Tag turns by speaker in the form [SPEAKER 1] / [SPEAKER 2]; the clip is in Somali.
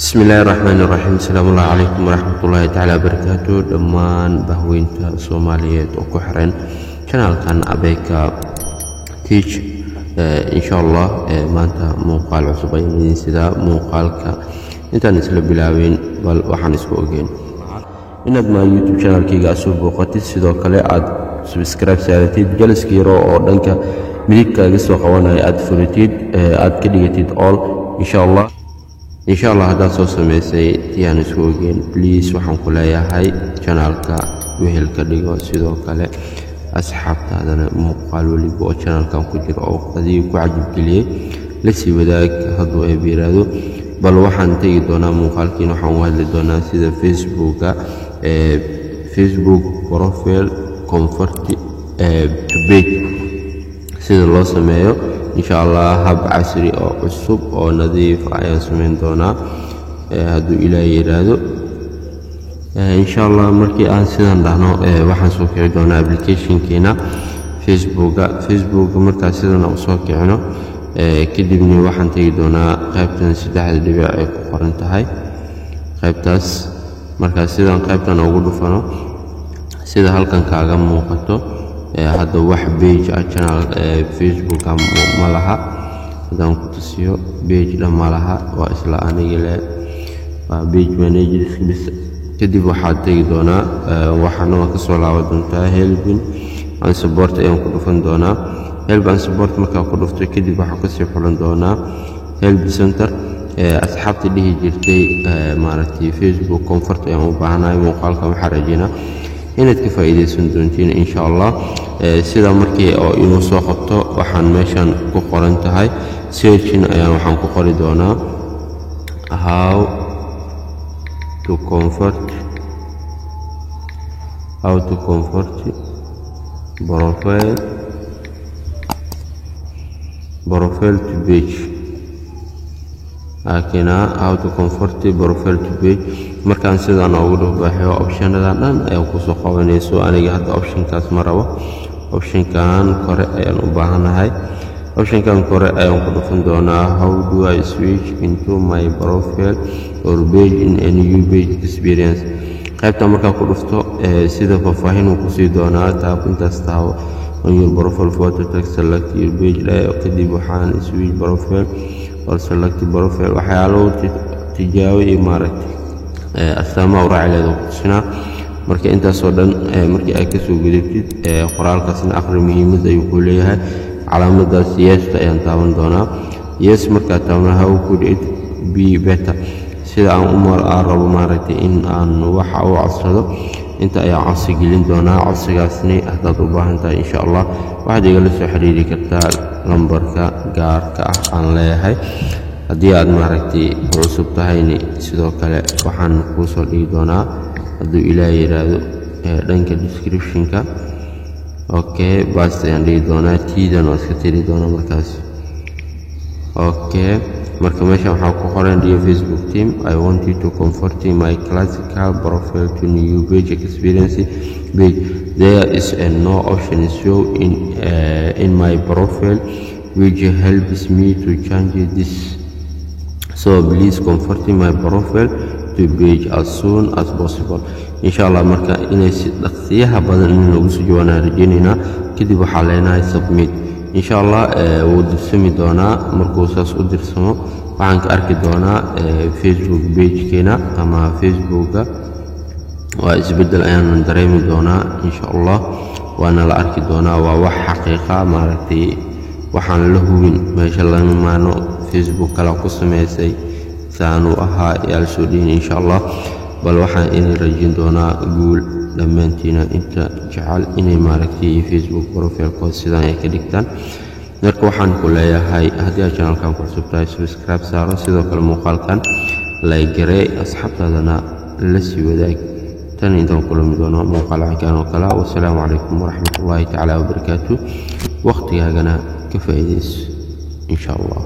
[SPEAKER 1] Bismillahi raxmaani raxiim. Asalaamu ullahi calaykum waraxmatullaahi tacaala wabarakaatu. Dhammaan bahweynta Soomaaliyeed oo ku xiran channelkan Abeka Teach, insha Allah maanta muuqaal cusub ayaan idiin sidaa. Muuqaalka intaan isla bilaabin, bal waxaan isku ogeyn inaad ma YouTube channelkayga soo booqatid, sidoo kale aad subscribe saaratid, jaliska yaro oo dhanka midigkaaga soo qabanaya aad furitid, aad ka dhigatid all, insha Allah. Insha Allah haddaad soo samaysay tii aan isku ogeyn, please waxaan ku leeyahay channelka wehelka dhigo. Sidoo kale asxaabtaadana muuqaal weliba oo channelkan ku jiro oo adiga ku cajibgeliyey la sii wadaag hadduu Eeb yiraahdo. Bal waxaan tegi doonaa muuqaalkiin, waxaan u hadli doonaa sida Facebooka Facebook profile convert to page sida loo sameeyo. Insha Allah hab casri oo cusub oo nadiif ah ayaan sameyn doonaa hadduu Ilaah yiraahdo. Insha Allah markii aan sidan dhahno, waxaan soo kici doonaa applicationkeena Facebooka. Facebooka markaa sidan u soo kicino kadibna, waxaan tegi doonaa qaybtan saddexda dhibic ay ku qoran tahay. Qaybtaas markaa sidan qaybtan ugu dhufano, sida halkan kaaga muuqato, hadda wax page ah channel Facebooka ma laha. Haddaan ku tusiyo, page dhan ma laha, waa isla aniga le, waa page manager bis. Kadib waxaad tegi doonaa, waxaana waa kasoo laaban doontaa, help and support ayaan ku dhufan doonaa. Help and support markaa ku dhufto kadib, waxaa kasii xulan doonaa help center. Asxaabta dhihi jirtay maaragtay Facebook convert ayaan u baahanahay, muuqaalkan waxaa rajeynaa inaad ka faa'iidaysan doontiin, insha Allah. Sida markii oo inuu soo qabto, waxaan meeshan ku qoran tahay searching ayaan waxaan ku qori doonaa how to convert profile to page. Laakiin how to convert profile to page markaan sidaan ugu dhufbaxyo, optionadan dhan ayaan kusoo qabanayso. Aniga hadda optionkaas ma rabo, optionkan kore ayaan u baahanahay. Optionkan kore ayaan ku dhufan doonaa: "How do I switch into my profile or page in a new page experience?" Qaybta markaa ku dhufto, sida faahfaahin uu kusii doonaa. Taab intaas taabo on your profile photo, tag select your page. Kadib waxaan switch profile or select profile, waxyaalo tijaabo iyo maaragtay astaamaha u raaci leeda ku tusinaa. Marka intaasoo dhan markii aad kasoo gudubtid, qoraalkaasna aqri, muhiimad ayuu ku leeyahay. Calaamadaas yes-ta ayaan taaban doonaa. Yes markaa taabna, "How could it be better?" Sida aan u aan rabo maaragtay in aan waxa u codsado, inta ayaan codsi gelin doonaa. Codsigaasni haddaad u baahan tahay, insha Allah waxaad igala soo xiriiri kartaa lambarka gaarka ah aan leeyahay. Haddii aad maaragtay ku cusub tahayni, sidoo kale waxaan kuu soo dhigi doonaa hadduu Ilaah yidhaahdo dhanka descriptionka. Okay, paste ayaan dhigi doonaa, tiidan waa iska tiri doonaa markaas. Okay, marka meeshan waxaa ku qoran: "Dear Facebook team, I want you to convert my classical profile to new page experience page. There is a no option show in my profile which helps me to change this, so please convert my profile to page as soon as possible." Insha Allah marka inay si dhaqsiyaha badan in lagu soo jawaanaan rajaynaynaa. Kadib waxaa leenahay submit. Insha Allah wuu dirsami doonaa. Markuu saas u dirsamo, waxaan ka arki doonaa Facebook pagekeena ama Facebooka waa isbeddel ayaanan dareemi doonaa, insha Allah, waana la arki doonaa. Waa wax xaqiiqa maaragtay, waxaan la hubin meesha lama maano Facebook kala ku sameysay saanuu ahaa yaa la soo dhihin, insha Allah. Bal waxaan idin rajin doonaa guul dhammaantiina inta jecel inay maaragtay Facebook profilkood sidaan ay ka dhigtaan. Marka waxaan ku leeyahay, haddii aad channelkan ku cusub tahay, subscribe saaro, sidoo kale muuqaalkan like garee, asxaabtaadana la sii wadaag. Tan intaan kulmi doono muuqaal cakaan oo kale, wasalaamu calaykum waraxmatullaahi tacaala wabarakaatu. Waqtigaagana ka faa'iidayso, insha Allah.